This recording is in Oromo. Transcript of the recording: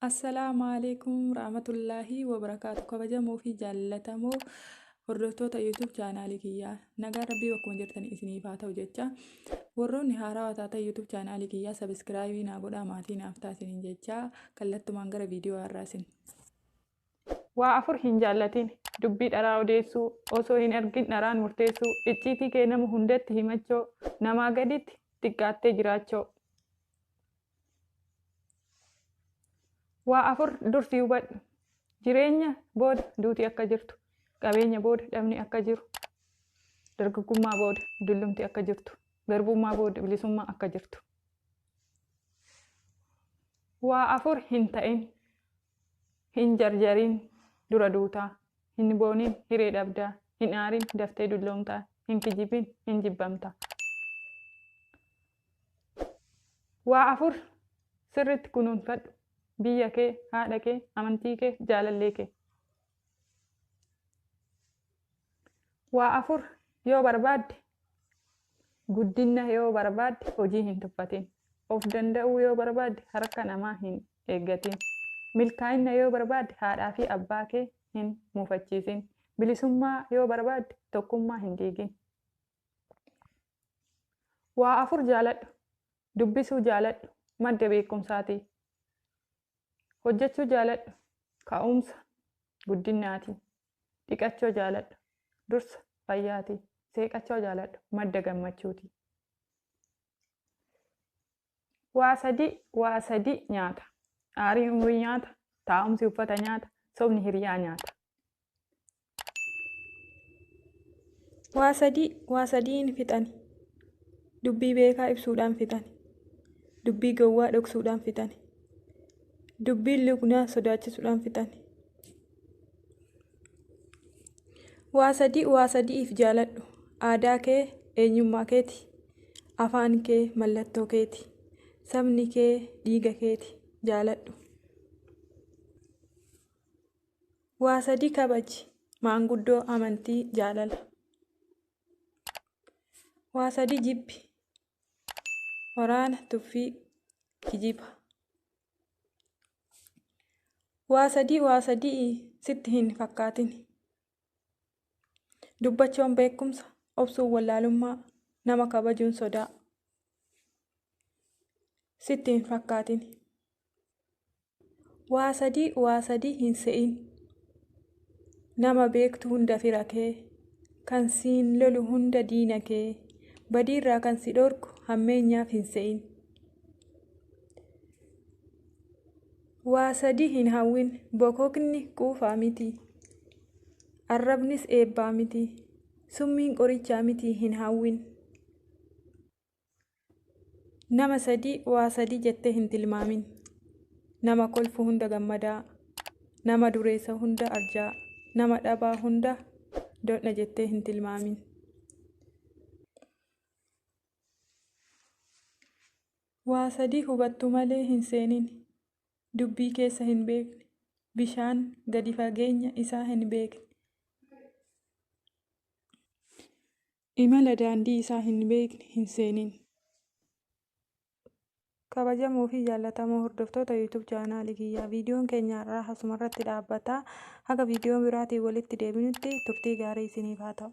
Assalaamu alaikum rahmatullaahi wabarakaatu. Kabajamoo fi jaallatamoo hordoftoota YouTube chaanaalii kiyyaa, nagaa rabbii bakkuma jirtan isiniif haa ta'u jecha, warroonni haarawaa taatan YouTube chaanaalii kiyyaa subscribe naa godhaa, maatii naaf taasiniin jecha, kallattumaan gara viidiyoo har'aa isin. Waa afur hin jaallatin: dubbii dharaa odeessuu, osoo hin argin dharaan murteessuu, icciitii kee nama hundatti himachoo, namaa gaditti xiqqaattee jiraachoo. Waa afur dursii hubadhu: jireenya booda duuti akka jirtu, qabeenya booda dhabni akka jiru, dargaggummaa booda dullumti akka jirtu, garbummaa booda bilisummaa akka jirtu. Waa afur hin ta'in: hin jarjarin dura duutaa, hin boonin hiree dhabdaa, hin aarin daftee dulloomtaa, hin kijibin hin jibbamtaa. Waa afur sirriitti kunuunfadhu: biyya kee, haadha kee, amantii kee, jaalallee kee. Waa afur yoo barbaadde, guddina yoo barbaadde hojii hin tuffatin. Of danda'uu yoo barbaadde harka namaa hin eeggatin. Milkaa'ina yoo barbaadde haadhaa fi abbaa kee hin mufachiisin. Bilisummaa yoo barbaadde tokkummaa hin diigin. Waa afur jaaladhu: dubbisuu jaaladhu, madda beekumsaati. Hojjechuu jaaladhu, ka'umsa guddinaati. Dhiqachuu jaaladhu, dursa fayyaati. Seeqachuu jaaladhu, madda gammachuuti. Waa sadii waa sadii nyaata: aariin umurii nyaata, taa'umsi uffata nyaata, sobni hiriyaa nyaata. Waa sadii waa sadiin fixani. Dubbii beekaa ibsuudhaan fixani. Dubbii gowwaa dhoksuudhaan fixani. Dubbiin lugnaa sodaachisuudhaan fixani. Waa sadii waa sadiif jaaladhu: aadaa kee eenyummaa keeti, afaan kee mallattoo keeti, sabni kee dhiiga keeti, jaaladhu. Waa sadii kabaji: maanguddoo, amantii, jaalala. Waa sadii jibbi: waraana, tuffii, kijiba. Waa sadii waa sadii sitti hin fakkaatin: dubbachuun beekumsa, obsuun wallaalummaa, nama kabajuun sodaa. Sitti hin fakkaatin. Waa sadii waa sadii hin se'in: nama beektu hunda fira kee, kan siin lolu hunda diina kee, badiirraa kan si dhorku hammeenyaaf hin se'in. Waa sadii hin hawwin: bokokni quufaa miti, arrabnis eebbaa miti, summiin qorichaa miti, hin hawwin. Nama sadii waa sadii jettee hin tilmaamin: nama kolfu hunda gammadaa, nama dureessa hunda arjaa, nama dhabaa hunda doodha jettee hin tilmaamin. Waa sadii hubattu malee hin seenin: dubbii keessa hin beekne, bishaan gadi fageenya isaa hin beekne, imala daandii isaa hin beekne hin seenin. Kabajamoo fi jaallatamoo hordoftoota YouTube chaanaalii kiyyaa, viidiyoon keenya har'aa asumarratti dhaabbata. Haga viidiyoo biraatiin walitti deebinutti turtii gaarii isiniif haa ta'u.